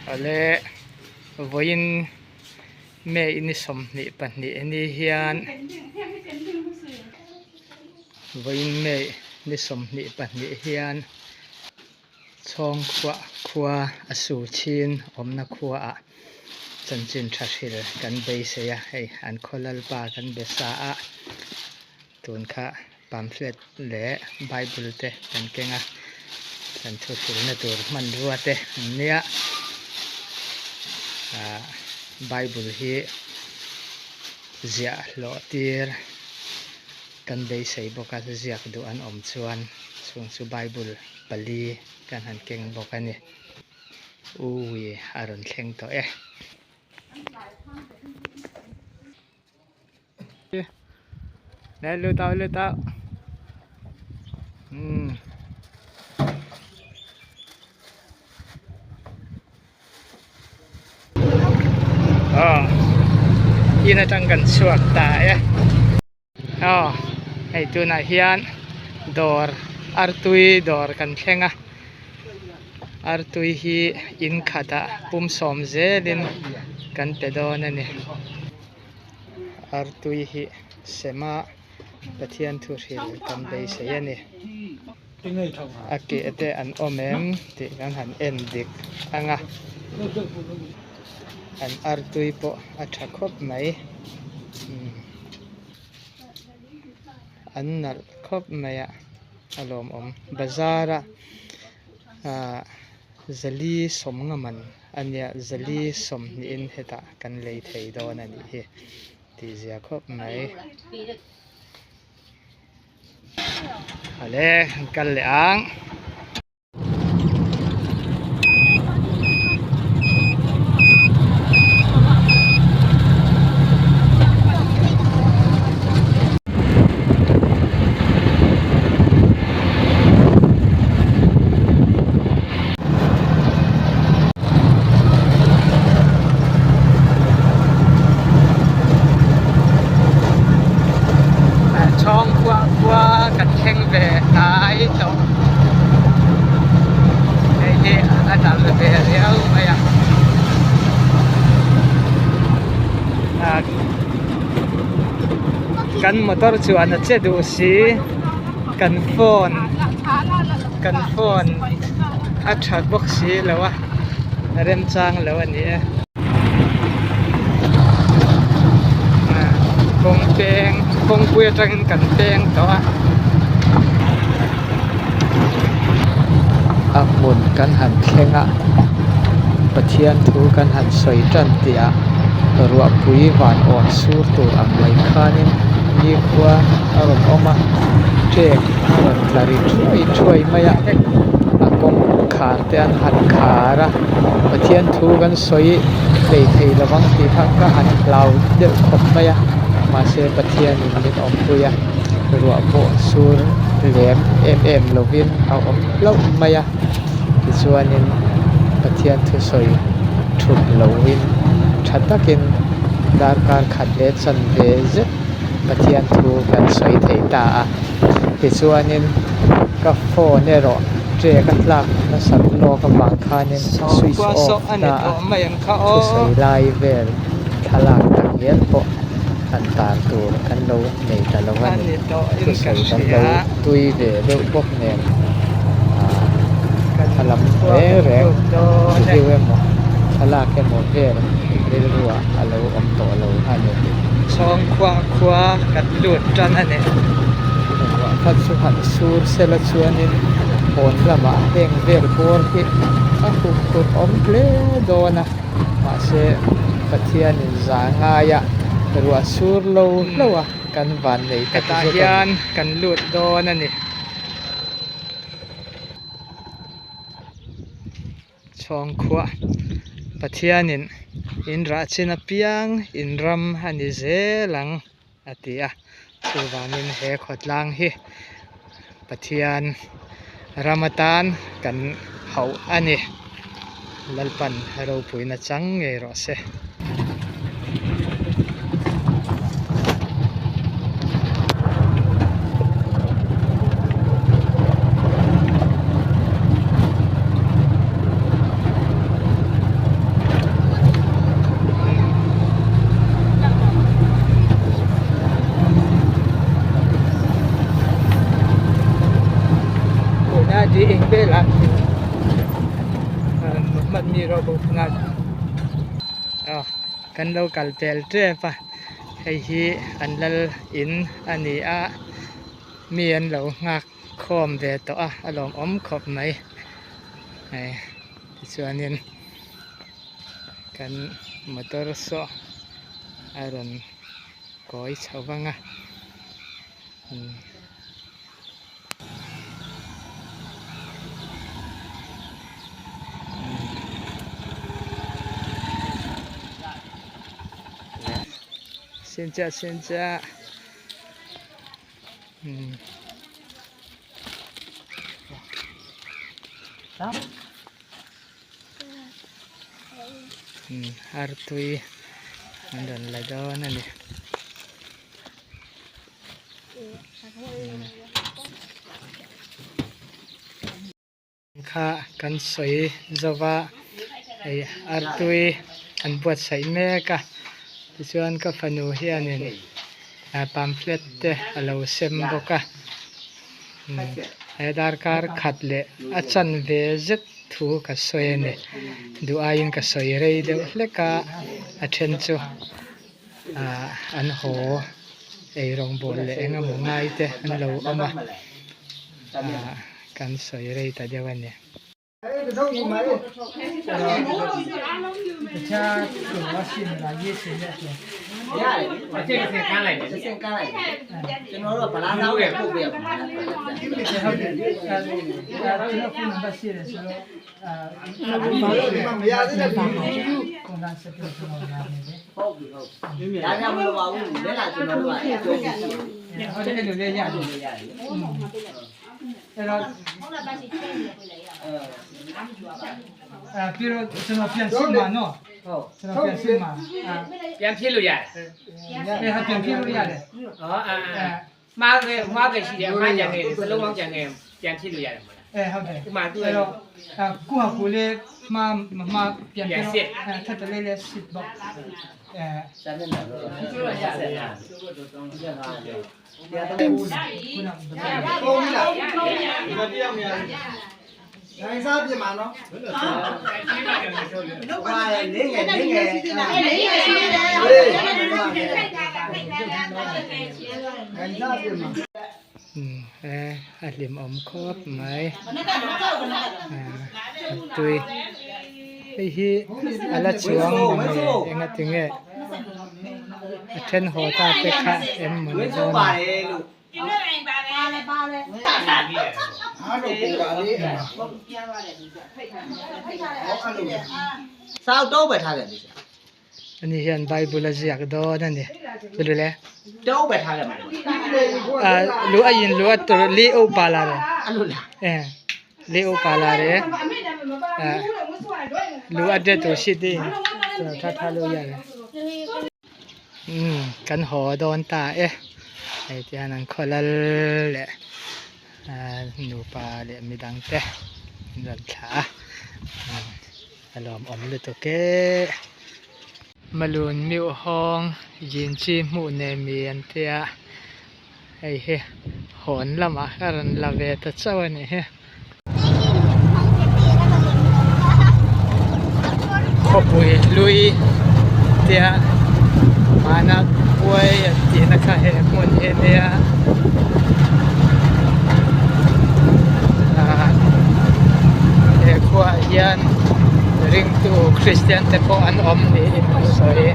Awle vawiin May ni 22 ni hian vawiin May ni 22 hian Chhawngkhuah khua a su chin awmna khuaah chanchin tha hril kan beisei a, hei an khaw lalpa kan be sa a, tun kha pamphlet leh bible te kan keng a, kan thu hrilna tur hmanrua te an nia, ah bible hi ziah hlawh tir kan beisei bawk a, ziak duh an awm chuan chung chu bible pali kan han keng bawk a ni. Uwi a rawn thleng tawh e. Nè lưu tao lưu tao. Ừ. Ờ. In atang kan chhuak ta e. Aw hei tunah hian dawr artui dawr kan thleng a artui hi in khatah pum sawm zelin kan pe dawn a ni artui hi sema Pathian thu hril kan beisei a ni a keh te an awm em tih kan han en dik ang a an artui pawh a tha khawp mai. An nalh khawp mai a a lawmawm bazar a ahh zali sawm nga man a nia zali sawmhnihin hetah kan lei thei dawn a nih hi tih zia khawp mai. Awle an kal leh ang. Chhawngkhuah khua kan thleng ve hnai tawh hei hi a dal ve riau mai a kan motor chuan a che duh si kan phone kan phone a tha bawk si lo a remchang lo a ni e. Kawng peng kawngpui atangin kan peng tawh a. A hmun kan han thleng a Pathian thu kan han sawi tan tih ah ruahpui van awn sur tur ang mai khanin nikhua a rawn awm a ṭek a rawn tla ri thuai thuai mai a a kawngkhar te an han khar a Pathian thu kan sawi hlei thei lovang tih kha ka han hlau deuh khawp mai a mahse Pathianin min awmpui a ruah pawh sur lem em em lovin a awm hlauh mai a tichuanin Pathian thusawi thut lovin tha takin darkar khat leh chanve zet Pathian thu kan sawi thei ta a tichuanin ka phone erawh trek a tlak nasat lawk avang khanin switch off ta a thusawi lai vel thlalak tak hial pawh han tar tur kan lo nei ta lo a ni thusawi kan lo tui ve deuh bawk nen ah thla lam reng reng video emaw thlalak emaw vel rilru ah a lo awm tawh lo a ni. Chhawngkhuah khua kan lut tan a ni. Ruah kha chu han sur sela chuanin pawn lamah heng vel bawr hi a hup tur awm hle dawn a mahse Pathianin za ngaia ruah sur lo hlauh a kan van nei tak zet a ni. Hetah hian kan lut dawn a ni. Chhawngkhuah Pathianin in rah chin apiang in ram a ni zel ang a ti a, chuvangin he khawtlang hi Pathian ram atan kan hauh a ni. Lalpan ropuina chang ngei rawh se. hman mi ro bo na aw kan lo kal pel tep a hei hi an lal in a ni a mi an lo nghak khawm ve tawh a a lawmawm khawp mai hei tichuanin kan motor saw a rawn kawi chho vang a. Xin chào xin chào. Artui an rawn la dawn a ni. Kha kan sawi zova hei artui an buatsaih mek a tichuan ka fanu hianin pamphlet te a lo sem bawk a he darkar khat leh a chanve zet thu ka sawi a ni duh aiin ka sawi rei deuh hlek a a then chu. Ahh an haw eirawngbawl leh eng emaw ngai te an lo awm a ahh kan sawi rei ta deuh a ni. A hlimawm khawp mai tui hei hi a la chuang mange enga tinge a then haw ta te kha em mawni dawn a. Ani hian Bible a ziak dawn a ni. Chulule. Lu a in lu a tur li u pa la re. Li u pa la re. Lu a de tur si ding. Tha tha lu ya re. Umm kan haw dawn ta e. Hei tihian an khaw lal leh nupa leh midang te an rawn thlah a. A lawmawm lutuk e. Malun miuh hawng yin chi hmuh nei mi an tia hei hi hawn lamah ka rawn la ve ta chauh a nih hi. Khawpui hlui tia hmana kuai an tihna kha he hmun hi a nia. He khuaah hian ringtu Kristian te pawh an awm niin an sawi.